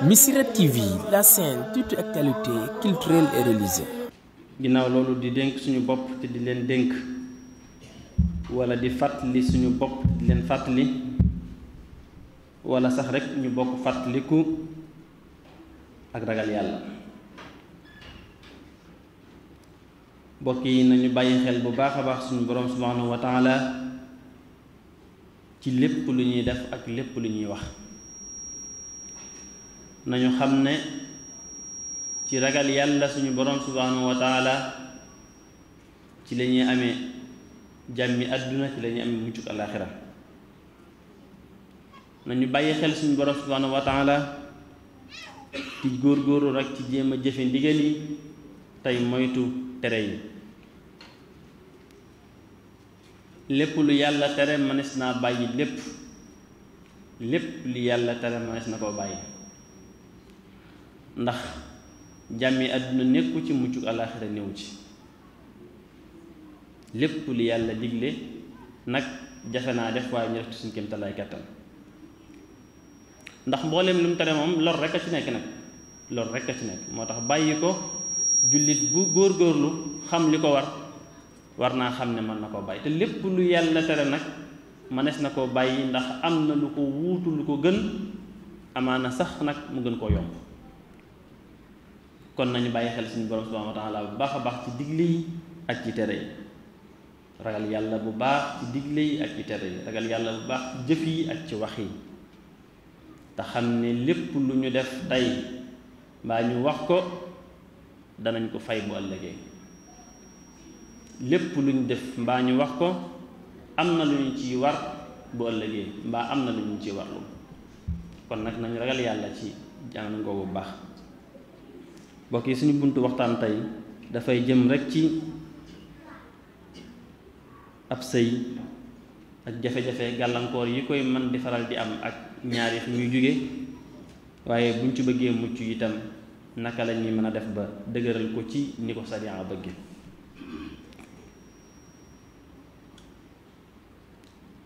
Missirah TV, la chaîne toute actualité culturelle et religieuse. ginnaaw loolu di dénk suñu bopp te di leen dénk wala di fàttali suñu bopp di leen fàttali wala sax rek ñu bokk fàttaliku ak ragal yàlla. mbokk yi nañu bàyyi xel bu baax a baax suñu borom subhanahu wa taala ci lépp lu ñuy def ak lépp lu ñuy wax. nañu xam ne ci ragal yàlla suñu borom subhanahu wa taala ci la ñuy amee jàmmi àdduna ci la ñuy amee muccuk alaaxira. nañu bàyyi xel suñu borom subhanahu wa taala ci góor-góorlu rek ci jéem a jëfe ndigal yi tey moytu tere yi. lépp lu yàlla tere mënees naa bàyyi lépp lu yàlla tere mënees na koo bàyyi ndax jàmmi àdduna nekku ci muccuk alaaxira néew ci. lépp lu yàlla digle nag jafe naa def waaye ñu def ci suñu kéemtalaay kattan ndax mbooleem lu mu tere moom lor rekk a ci nekk nag lor rekk a ci nekk. moo tax bàyyi ko jullit bu góor-góorlu xam li ko war naa xam ne mën na koo bàyyi te lépp lu yàlla tere nag mënees na koo bàyyi ndax am na lu ko wuutu lu ko gën amaana sax nag mu gën koo yomb. kon nañu bàyyi xel suñu borom subhanahu wa taala bu baax a baax ci digle yi ak ci tere yi. ragal yàlla bu baax ci digle yi ak ci tere yi. ragal yàlla bu baax ci jëf yi ak ci wax yi te xam ne lépp lu ñu def tey mbaa ñu wax ko danañ ko fay bu ëllëgee. lépp lu ñu def mbaa ñu wax ko am na lu ñu ciy war bu ëllëgee mbaa am na lu ñu ciy warlu. kon nag nañu ragal yàlla ci jàng ngoo bu baax. mbokk yi suñu buntu waxtaan tey dafay jëm rekk ci ab sëy ak jafe-jafe gàllankoor yi koy mën di faral di am ak ñaari fi muy jóge waaye buñ ci bëggee mucc itam naka la ñuy mën a def ba dëgëral ko ci ni ko sariya bëgge.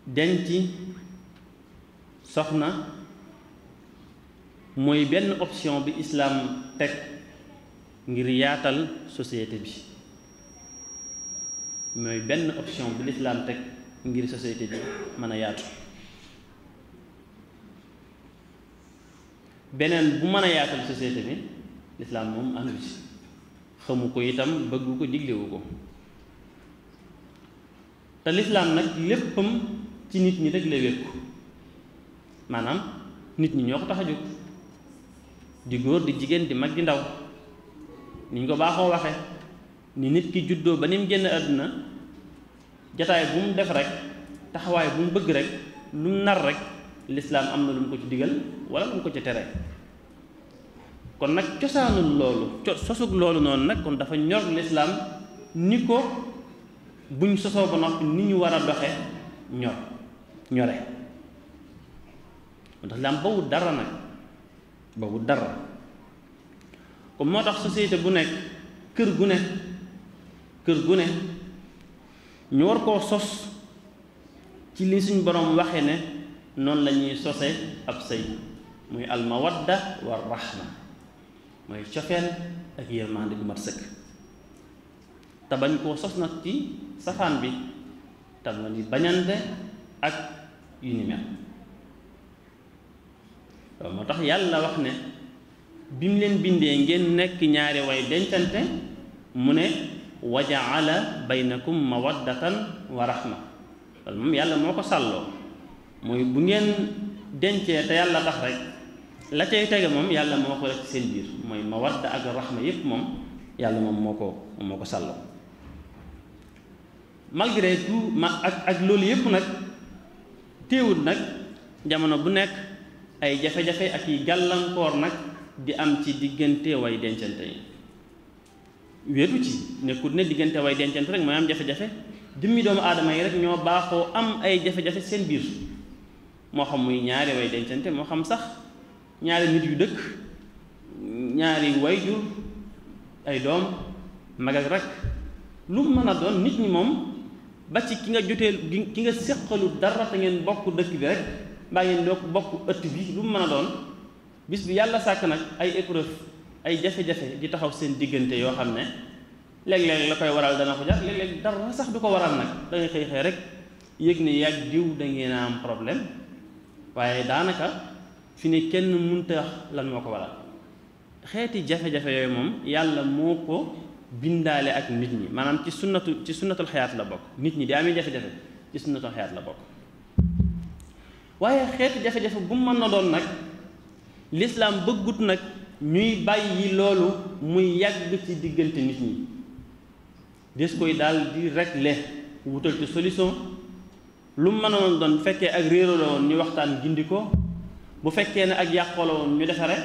denc soxna mooy benn option bi islaam teg ngir yaatal société bi. mooy benn option bi lislaam teg ngir société bi mën a yaatu. beneen bu mën a yaatal société bi lislaam moom àndu ci xamu ko itam bëggu ko diglewu ko. te lislaam nag léppam ci nit ñi rek la wékku maanaam nit ñi ñoo ko tax a jóg di góor di jigéen di mag di ndaw ni ñu ko baaxoo waxe ni nit ki juddoo ba ni mu génn àdduna jataay bu mu def rek taxawaay bu mu bëgg rek lu mu nar rek lislaam am na lu mu ko ci digal wala lu mu ko ci tere. kon nag cosaanul loolu sosug loolu noonu nag kon dafa ñor lislaam ni ko buñ sosoo ba noppi ni ñu war a doxe ñore ndax lislaam bawut dara nag bawut dara. comme moo tax société bu nekk kër gu ne ñu war koo sos ci li suñ borom waxe ne noonu la ñuy sose ab sëy muy almawadda war rahma mooy cofeel ak yërmande gu mat sëkk te bañ koo sos nag ci safaan bi te ma ni bañante ak yu ni mel. loolu moo tax yàlla wax ne bi mu leen bindee ngeen nekk ñaari way dencante mu ne wajaala baynakum mawaddatan wa rahma. loolu moom yàlla moo ko sàlloo mooy bu ngeen dencee te yàlla tax rek la cay tege moom yàlla moo ko rek seen biir mooy mawadda ak rahma yépp moom yàlla moom moo ko sàlloo. malgré tout ak loolu yépp nag téewul nag jamono bu nekk ay jafe-jafe ak yi gàllankoor nag di am ci diggante way dencante yi. wéetu ci nekkut ne diggante way dencante rek mooy am jafe-jafe jëmmi doomu aadama yi rek ñoo baaxoo am ay jafe-jafe seen biir moo xam muy ñaari way dencante moo xam sax ñaari nit yu dëkk ñaari wayjur ay doom mag ak rek lu mën a doon nit ñi moom ba ci ki nga jotee ki nga séqalu dara te ngeen bokk dëkk bi rek mbaa ngeen bokk ëtt bi lu mu mën a doon bis bi yàlla sàkk nag ay épreuve ay jafe-jafe di taxaw seen diggante yoo xam ne léeg-léeg la koy waral dana ko jar léeg-léeg dara sax du ko waral nag da ngay xëy rek yëg ne yàgg diw da ngeen a am problème waaye daanaka fi ne kenn mënta wax lan moo ko waral xeeti jafe-jafe yooyu moom yàlla moo ko bindaale ak nit ñi maanaam ci sunnatul xayaat la bokk nit ñi di amee jafe-jafe ci sunnatul xayaat la bokk waaye xeeti jafe-jafe bu mu mën na doon nag lislaam bëggut nag ñuy bàyyi loolu muy yàgg ci diggante nit ñi des koy daal di régler wutal ci solution lu mu mënoon doon bu fekkee ak réeroo la woon ñu waxtaan gindi ko bu fekkee ne ak yàqoo la woon ñu defare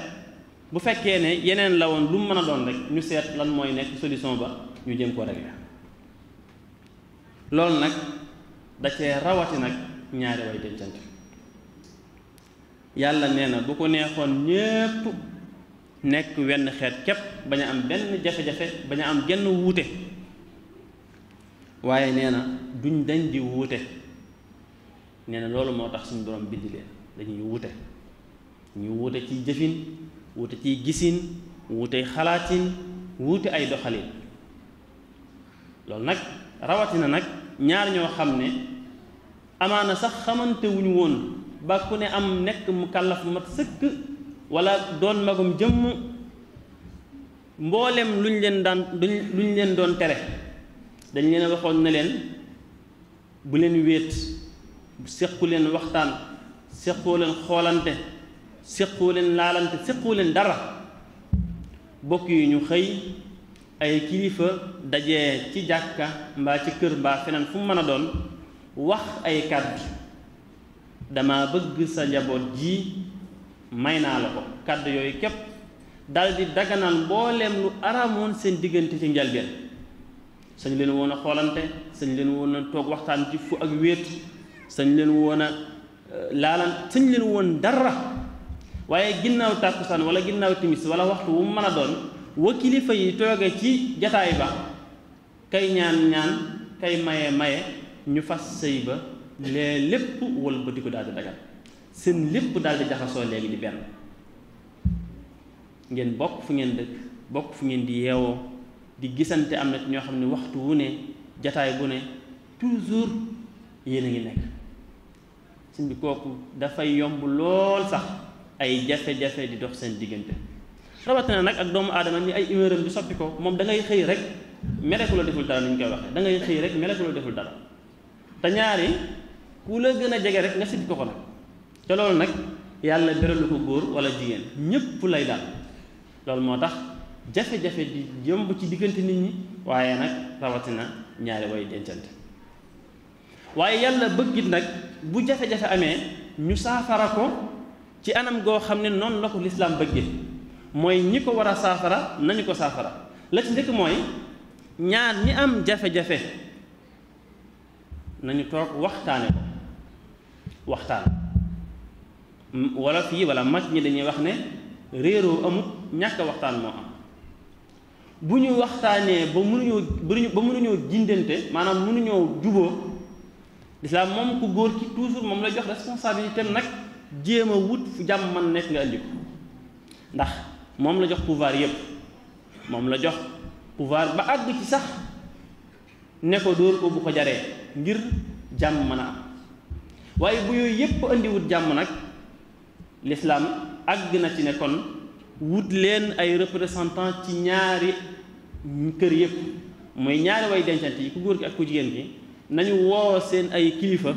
bu fekkee ne yeneen la woon lu mu mën a doon rek ñu seet lan mooy nekk solution ba ñu jéem koo régler loolu nag da cee rawati nag ñaari way dencante yàlla nee na bu ko neexoon ñépp nekk wenn xeet képp bañ a am benn jafe-jafe bañ a am genn wuute waaye nee na duñ dañ di wuute nee na loolu moo tax suñu borom bind leen dañuy wuute ñu wuute ci jëfin wuute ci gisin wuute xalaatin wuute ay doxalin loolu nag rawatina nag ñaar ñoo xam ne amaana sax xamante wuñu woon ba ku ne am nekk mu kàllaf mat sëkk wala doon magum jëmm mboolem luñ leen doon tere dañ leen waxoon ne leen bu leen wéet séqu leen waxtaan séqoo leen xoolante séqoo leen laalante séqoo leen dara bokk yi ñu xëy ay kilifa dajee ci jàkka mbaa ci kër mbaa feneen fu mu mën a doon wax ay kàddu dama bëgg sa njaboot ji may naa la ko kàddu yooyu képp daldi daganal mbooleem lu araamoon seen diggante ci njalbeen sañ leen woon a xoolante sañ leen woon a toog waxtaan ci fu ak wéet sañ leen woon a laalan sañ leen woon dara waaye ginnaaw tàkkusaan wala ginnaaw timis wala waxtu wu mu mën a doon wa kilifa yi tooge ci jataay ba kay ñaan kay maye ñu fas sëy ba lépp wëlbati ko daal di dagal seen lépp daal di jaxasoo léegi di benn ngeen bokk fu ngeen dëkk bokk fu ngeen di yeewoo di gisante am na ci ñoo xam ne waxtu wu ne jataay bu ne toujours yéen a ngi nekk suñ bi kooku dafay yomb lool sax ay jafe-jafe di dox seen diggante rawatina nag ak doomu aadama ni ay humeuram di soppi ko moom da ngay xëy rek mere ku la deful dara ni ñu koy waxee da ngay xëy rek mere ku la deful dara te ñaari ku la gën a jege rek nga sit ko nag te loolu nag yàlla beralu ko góor wala jigéen ñépp lay daal loolu moo tax jafe-jafe di yomb ci diggante nit ñi waaye nag rawatina ñaari way dencante waaye yàlla bëggit nag bu jafe-jafe amee ñu saafara ko ci anam goo xam ne noonu la ko lislaam bëggee mooy ñi ko war a saafara nañu ko saafara la ci njëkk mooy ñaar ñi am jafe-jafe nañu toog waxtaane ko waxtaan wala fii wala mag ñi dañuy wax ne réeroo amut ñàkk waxtaan moo am bu ñu waxtaanee ba mënuñoo jindante maanaam mënuñoo juboo lislaam moom ku góor ki toujours moom la jox responsabilité nag jéem a wut fu jàmm man nekk nga andi ko ndax moom la jox pouvoir yépp moom la jox pouvoir ba àgg ci sax ne ko dóor ko bu ko jaree ngir jàmm mën a am waaye bu yooyu yépp andiwut jàmm nag lislaam àgg na ci ne kon wut leen ay représentant ci ñaari kër yépp mooy ñaari way dencante yi ku góor ki ak ku jigéen ki nañu woo seen ay kilifa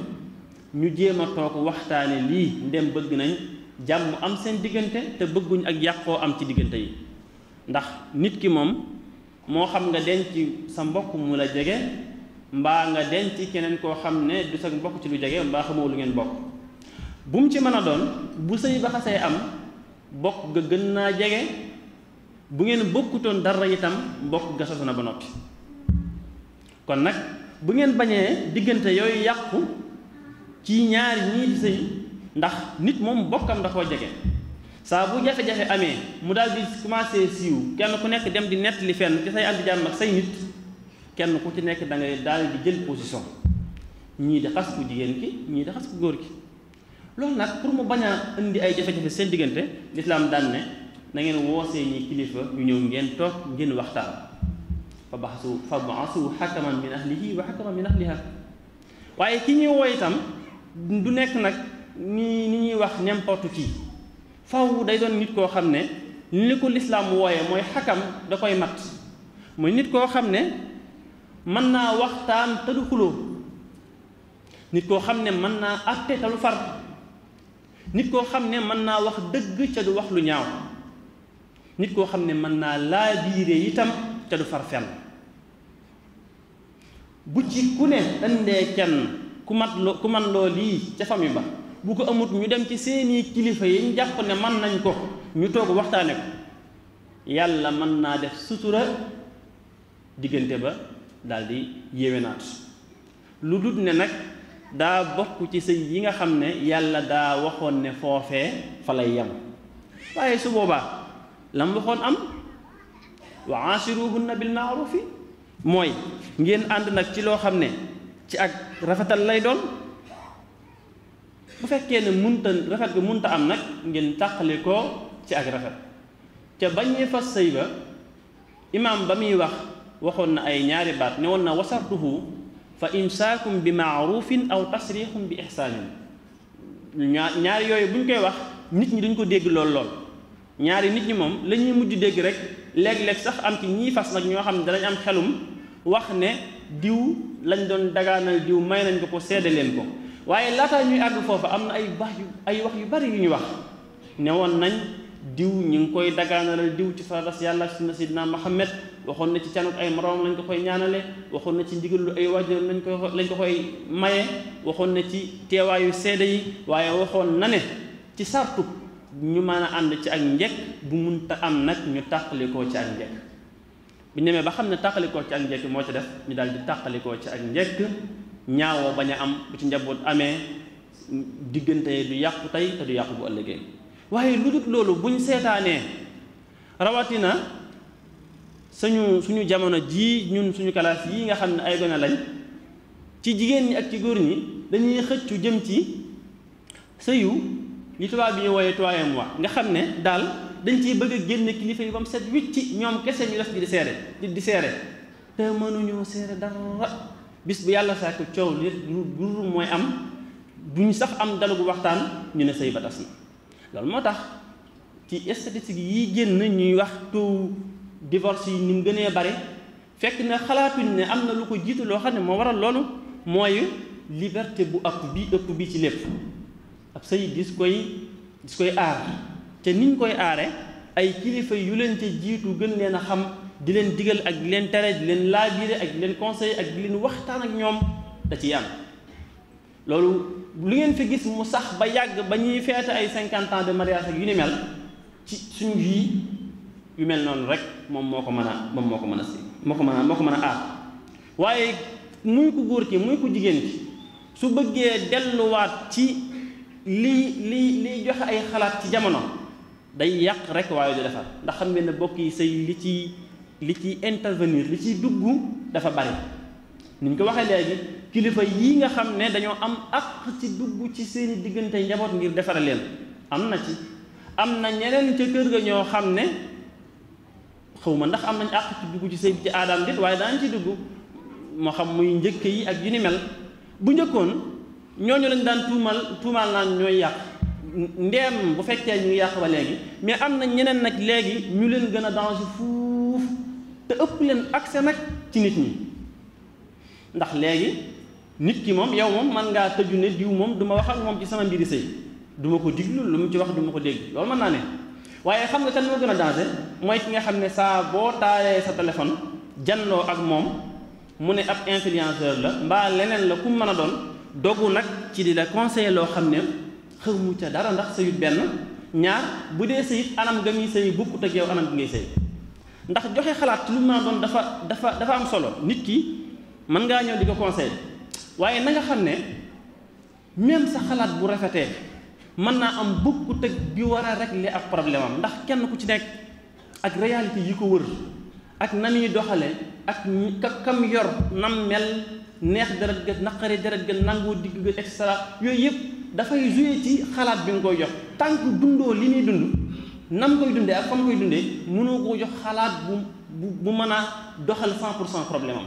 ñu jéem a toog waxtaane lii ndem bëgg nañ jàmm am seen diggante te bëgguñ ak yàqoo am ci diggante yi ndax nit ki moom moo xam nga denc sa mbokk mu la jege mbaa nga denc keneen koo xam ne du sa mbokk ci lu jege mbaa xamoo lu ngeen bokk bu mu ci mën a doon bu sëy ba xasee am bokk ga gën naa jege bu ngeen bokkutoon dara itam bokk ga sosu na ba noppi kon nag bu ngeen bañee diggante yooyu yàqu ci ñaari ñii di sëy ndax nit moom bokkam da koo jege saa bu jafe-jafe amee mu daal di commencé siiw kenn ku nekk dem di nettali fenn ci say àndi jàmm ak say nit kenn ku ci nekk da ngay daal di jël position ñii di xas ku jigéen ki ñii di xas ku góor ki loolu nag pour mu bañ a indi ay jafe-jafe seen diggante lislaam daan ne na ngeen woosee ñi kilifa ñu ñëw ngeen toog ngeen waxtaan fa ba'asu hakaman min ahlihi wa hakaman min ahliha waaye ki ñuy woo itam du nekk nag ni ñuy wax n'importe qui faw day doon nit koo xam ne li ko lislaam wooyee mooy xakam da koy mat mooy nit koo xam ne mën naa waxtaan te du xuloo nit koo xam ne mën naa àtte te du far nit koo xam ne mën naa wax dëgg ca du wax lu ñaaw nit koo xam ne mën naa laabiire itam ca du far fenn bu ci ku ne andee kenn ku man loo lii ca famille ba bu ko amut ñu dem ci seeni kilifa yi ñu jàpp ne mën nañ ko ñu toog waxtaane ko yàlla mën naa def sutura diggante ba daldi yéwénaat lu dut ne nag daa bokk ci sëy yi nga xam ne yàlla daa waxoon ne foofee fa lay yem waaye su boobaa lam waxoon am wa ashiruhunna bil ma'rufi mooy ngeen ànd nag ci loo xam ne ci ak rafetal lay doon bu fekkee ne rafet ga munta am nag ngeen tàqale ko ci ak rafet ca bañee fas sëy ba imaam ba muy waxoon na ay ñaari baat ne woon na wasartuhu fa imsaakum bi maarufin aw tasrixum bi ihsaanin ñaari yooyu bu ñu koy wax nit ñi duñ ko dégg lool ñaari nit ñi moom la ñuy mujj dégg rek léeg-léeg sax am ci ñii fas nag ñoo xam ne danañ am xelum wax ne diw lañ doon dagaanal diw may nañ ko seede leen ko waaye laataa ñuy àgg foofa am na ay wax yu bari yu ñu wax ne woon nañ diw ñu ngi koy dagaanalal diw ci faradas yàlla ak sunna sidina Muhammad waxoon na ci canuk ay moroom lañ ko koy ñaanale waxoon na ci ndigalu ay waajur lañ ko koy maye waxoon na ci teewaayu seede yi waaye waxoon na ne ci sartu ñu mën a ànd ci ak njekk bu munta am nag ñu tàqalikoo ci ak njekk bu ñu demee ba xam ne tàqalikoo ci ak njekk moo ci def ñu daal di tàqalikoo ci ak njekk ñaawoo bañ a am bu ci njaboot amee diggante du yàqu tey te du yàqu bu ëllëgee waaye lu dul loolu buñ seetaanee rawatina suñu jamono jii ñun suñu classe yii nga xam ne ay gone lañ ci jigéen ñi ak ci góor ñi dañuy xëccu jëm ci sëyu li tubaab bi wooyee troisième mois nga xam ne daal dañ ciy bëgg a génn kilifa yi ba mu set wicci ñoom kese ñu def di seere te mënuñoo seere dara bis bu yàlla sàkk coow li dur mooy am duñ sax am dalu bu waxtaan ñu ne sëy ba tas na loolu moo tax ci statistiques yi génn ñuy wax taux divorce yi ni mu gënee bare fekk na xalaatuñ ne am na lu ko jiitu loo xam ne moo waral loolu mooy liberté bu ëpp bi ci lépp ab sëy dis koy aar te niñ koy aare ay kilifa yu leen ca jiitu gën leen a xam di leen digal ak di leen tere di leen laabire ak di leen conseiller ak di leen waxtaan ak ñoom da ciy am loolu lu ngeen fi gis mu sax ba yàgg ba ñuy feete ay 50 ans de mariage ak yu ni mel ci suñu vie yu mel noonu rek moom moo ko mën a aar waaye muy ku góor ki muy ku jigéen ki su bëggee delluwaat ci li joxe ay xalaat ci jamono day yàq rek waaye du defar ndax xam ngeen ne bokk yi sëy li ci intervenir li ciy dugg dafa bari ni ñu ko waxee léegi kilifa yi nga xam ne dañoo am àq ci dugg ci seeni diggante njaboot ngir defare leen am na ñeneen ca kër ga ñoo xam ne xawma ndax am nañ àq ci dugg ci sëy bi ci aadaam dit waaye danañ ci dugg moo xam muy njëkk yi ak yu ni mel bu njëkkoon ñooñu lañ daan tuumaal naan ñooy yàq ndeem bu fekkee ñu ngi yàq ba léegi mais am na ñeneen nag léegi ñu leen gën a danger fuuf te ëpp leen accès nag ci nit ñi ndax léegi nit ki moom yow moom man ngaa tëju ne diw moom du ma wax ak moom ci sama mbiri sëy du ma ko diglu lu mu ci wax du ma ko dégg loolu mën naa ne waaye xam nga kan moo gën a danger mooy ki nga xam ne saa boo taalee sa téléphone janloo ak moom mu ne ab influenceur la mbaa leneen la ku mën a doon dogu nag ci di la conseiller loo xam ne xamu ca dara ndax sëyut benn ñaar bu dee sëyit anam ga muy sëy bokkut ak yow anam gi ngay sëy ndax joxe xalaat ci lu mën a doon dafa am solo nit ki mën ngaa ñëw di ko conseiller waaye na nga xam ne même sa xalaat bu rafetee mën naa am bokkut ak bi war a régler ak problème am ndax kenn ku ci nekk ak réalité yi ko wër ak na muy doxale ak kam yor nam mel neex deret ga naqari deret ga nangoo digg ga et cetera yooyu yëpp dafay jouer ci xalaat bi nga koy jox tant que dundoo li muy dund nam koy dundee ak fam koy dundee mënoo koo jox xalaat bu mën a doxal 100% problème am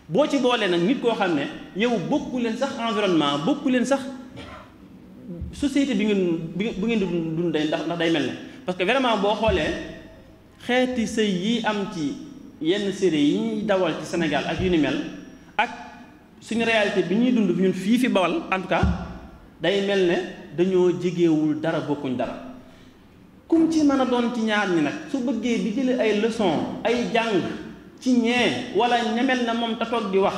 boo ci boolee nag nit koo xam ne yow bokku leen sax environnement bokku leen sax société bi ngeen di dund day ndax day mel ne parce que vraiment boo xoolee xeeti sëy yi am ci yenn série yi ñuy dawal ci Sénégal ak yu ni mel ak suñu réalité bi ñuy dund ñun fii fi Bawal en tout cas day mel ne dañoo jegewul dara bokkuñ dara kum ci mën a doon ci ñaar ñi nag su bëggee di jële ay leçon ay jàng ci ñee wala ñemel na moom ta toog di wax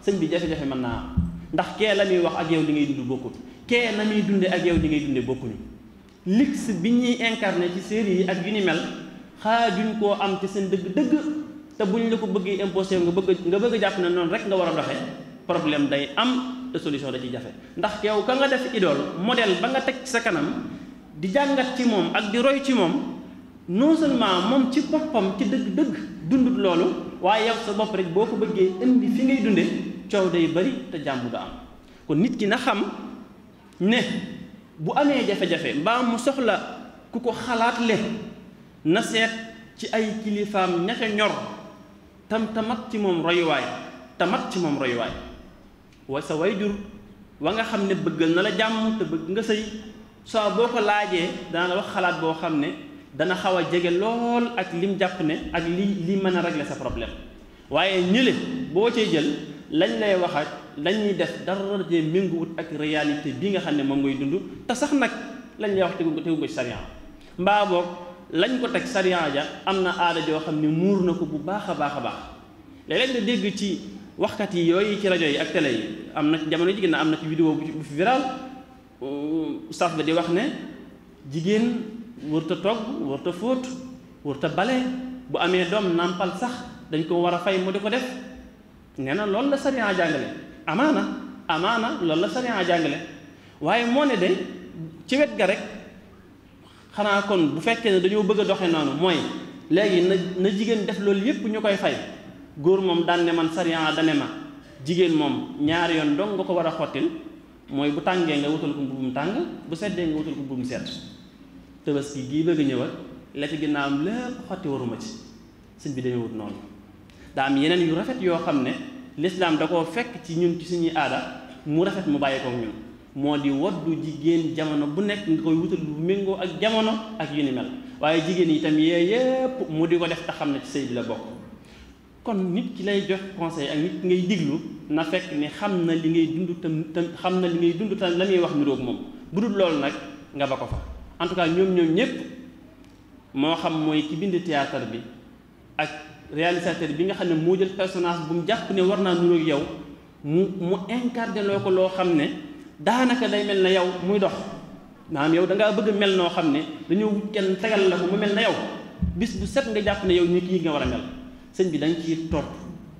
sëñ bi jafe-jafe mën naa am ndax kee la muy wax ak yow li ngay dund bokkut kee na muy dunde ak yow li ngay dunde bokkuñu lix bi ñuy incarné ci série yi ak yu ni mel xaajuñ koo am ci seen dëgg-dëgg te buñ la ko bëggee imposé nga bëgg a jàpp ne noonu rek nga war a doxee problème day am te solution da ciy jafe ndax yow ka nga def idole modèle ba nga teg ci sa kanam di jàngat ci moom ak di roy ci moom non seulement moom ci boppam ci dëgg-dëgg dundut loolu waaye yow sa bopp rek boo ko bëggee indi fi ngay dunde coow day bari te jàmm du am kon nit ki na xam ne bu amee jafe-jafe mbaa mu soxla ku ko xalaat le na seet ci ay kilifaam ñaca ñor tamat ci moom royuwaay wa sa wayjur wa nga xam ne bëggal na la jàmm te bëgg nga sëy soo boo ko laajee dana la wax xalaat boo xam ne dana xaw a jege lool ak lim jàpp ne ak li mën a régler sa problème waaye ñële boo cee jël lañ lay wax ak lañ ñuy def dara jee méngoowut ak réalité bi nga xam ne moom ngay dund te sax nag lañ lay wax tegu ko ci sariya mbaa boog lañ ko teg sariya ja am na aada joo xam ne muur na ko bu baax a baax a baax léeg-léeg nga dégg ci waxkat yi yooyu ci rajo yi ak télé yi am na ci jamono ji na am na ci vidéo bu fi viral ustaas ba di wax ne jigéen wërta togg wërta fóot wërta bale bu amee doom nàmpal sax dañ ko war a fay mu di ko def nee na loolu la sariya jàngale amaana loolu la sariya jàngale waaye moo ne de ci wet ga rek xanaa kon bu fekkee ne dañoo bëgg a doxe noonu mooy léegi na jigéen def loolu yépp ñu koy fay góor moom daan ne man sariya dane ma jigéen moom ñaari yoon dong nga ko war a xottil mooy bu tàngee nga wutal ko mbubum tàng bu seddee nga wutal ko mbubum sedd Tabaski gii bëgg a ñëwal la ci ginnaawam lépp xotti waruma ci sëñ bi dañoo wut noonu daa am yeneen yu rafet yoo xam ne lislaam da koo fekk ci ñun ci suñuy aada mu rafet mu bàyyi kook ñun moo di waddu jigéen jamono bu nekk nga koy wutal bu méngoo ak jamono ak yu ni mel waaye jigéen yi itam yee yépp mu di ko def te xam ne ci sëy bi la bokk kon nit ki lay jox conseil ak nit ki ngay diglu na fekk ni xam na li ngay dund tam xam na li ngay dund tam la muy wax niroog moom bu dul loolu nag nga ba ko fa en tout cas ñoom ñépp moo xam mooy ki bind théâtre bi ak réalisateur bi nga xam ne moo jël personnage bu mu jàpp ne war naa niroog yow mu incarné loo ko loo xam ne daanaka day mel na yow muy dox maanaam yow da ngaa bëgg mel noo xam ne dañoo wut kenn tegal la ko mu mel na yow bis bu set nga jàpp ne yow ni kii nga war a mel sëñ bi dañ ciy topp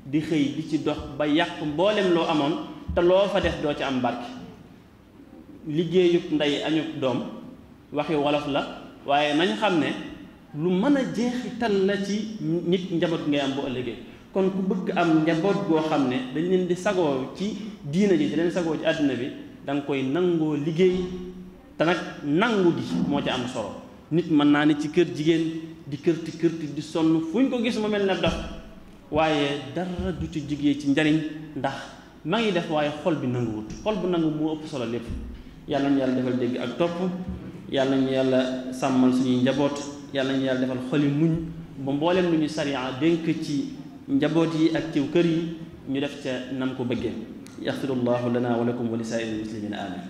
di xëy di ci dox ba yàq mboolem loo amoon te loo fa def doo ci am barke liggéeyub ndey añub doom waxi wolof la waaye nañ xam ne lu mën a jeexital la ci nit njaboot ngay am bu ëllëgee kon ku bëgg am njaboot goo xam ne dañ leen di sagoo ci diina ji di leen sagoo ci àddina bi da nga koy nangoo liggéey te nag nangu gi moo ci am solo nit mën naa ne ci kër jigéen di kërti di sonn fu ñu ko gis mu mel ne dox waaye dara du ci jigee ci njariñ ndax ma ngi def waaye xol bi nanguwut xol bu nangu moo ëpp solo lépp yàlla ñu yàlla defal dégg ak topp yàlla ñu yàlla sàmmal suñuy njaboot yàlla ñu yàlla defal xoli muñ ba mboolem lu ñu sariya dénk ci njaboot yi ak ciw kër yi ñu def ca nam ko bëggee yaxfirullahu lana wa lakum wa li saa'iril muslimina amin